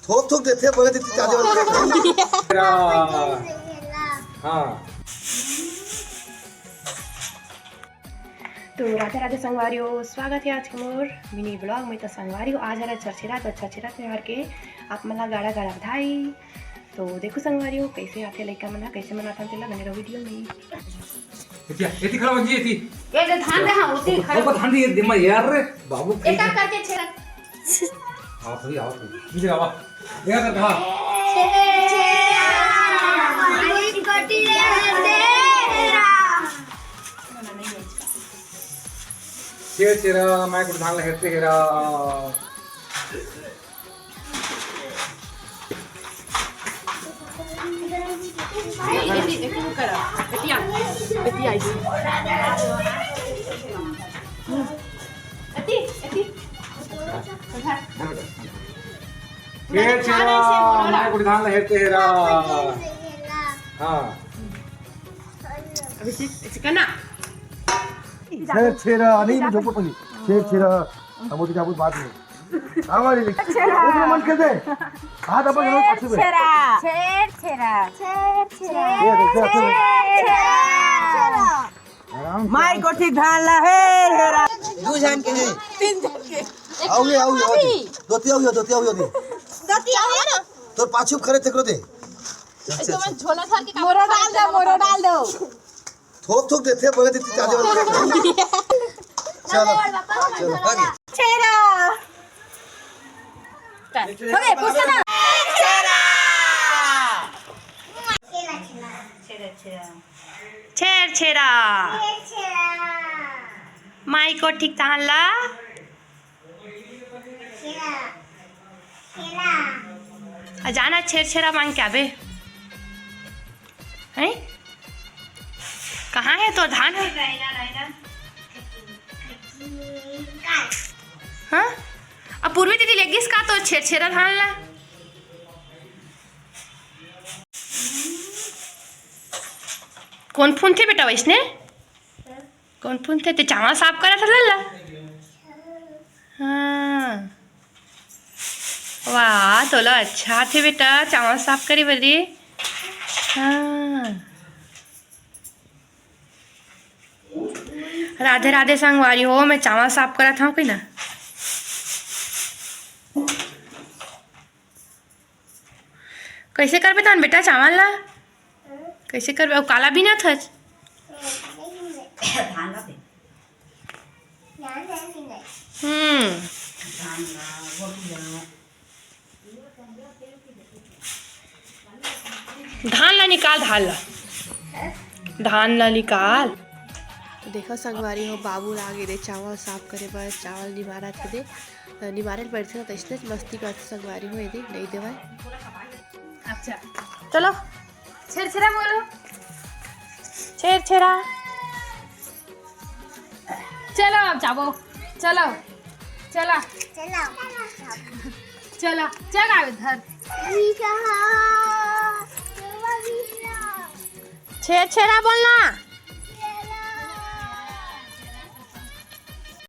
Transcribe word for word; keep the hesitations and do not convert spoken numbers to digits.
थोक थोक देथे, बड़े देथे, ताजे वाला। हाँ। तो राधे राधे संगवारी हो, स्वागत है आज के मोर mini vlog में। तो संगवारी हो, आज हरे छेरछेरा, तो छेरछेरा त्योहार के आप मन ला गाड़ा गाड़ा बधाई। तो देखो संगवारी हो, कैसे आथे लइका मन ह, कैसे मनाथन, तेला बने रहो video में। एती, एती खड़ा हो जी, एती। ये जो धान रहा, उती खड़ा। ऊपर धान दिए, दिमा यार रे, बाबू एका करके छेरा। आवा थोड़ी, आवा थोड़ी। इधर आवा। देखा कर कहा। छेरछेरा, माई कोठी धान ला हेरथे हेरा। एती, एती, एती करा। एती आ। एती आई। एती, एती। छेरछेरा, माई कोठी धान ला हेरथे हेरा। हाँ। अभी से, ऐसे करना। छेरछेरा, नहीं, मैं झोंको तो नहीं। छेरछेरा, हम वो तो क्या कोई बात नहीं। हमारी लिख। छेरछेरा। ऊपर मन कर दे। हाथ अपन जरूर पाछू में। छेरछेरा। छेरछेरा। छेरछेरा। ये देख, देख, देख। छेरछेरा। आराम से। माई कोठी धान ला हेर हेरा। दू झन के है। तीन झन के। आओ ये, आओ ये, आओ ये। दोती आओ ये, दोती आओ ये, दोती। दोती आओ ना। तो पाछू खड़े तकरो दे। चल, चल, चल। झोला धर के मोरो डाल दो, मोरो डाल दो। थोक थोक देथे, बड़े देथे, ताजे वाला। चलो, चलो, आगे। छेरा। ओके, पूछो ना। छेरा। छेरछेरा। माई कोठी धान ला। आ जाना छेरछेरा मांग के आबे। हैं? कहाँ है तो धान है? हाँ? अब पूर्वी दीदी लेगिस का तो छेरछेरा धान ला? कौन फोन थे बेटा वैसने? कौन फोन थे? ते चावल साफ करा था लल्ला? हाँ। वाह, तोला अच्छा थे बेटा, चावल साफ करे बर रे। हाँ। राधे राधे संगवारी हो, मैं चावल साफ करत हूँ कि ना। कैसे करबे तहन बेटा चावल ला? कैसे करबे? अउ काला बीनत हच? हम्म। धान ला निकाल, धान ला, धान ला निकाल। तो देखो संगवारी हो, बाबू ला गे रे चावल साफ करे बर, चावल निमारत हे दे। तो निमारे ल बैठे तो इसने मस्ती करते संगवारी हो, ये दे नहीं देवाय। अच्छा, चलो। छेरछेरा बोलो। छेरछेरा। चलो अब जाबो। चलो। चला। चला। चला। चला इधर। छेरछेरा बोलना।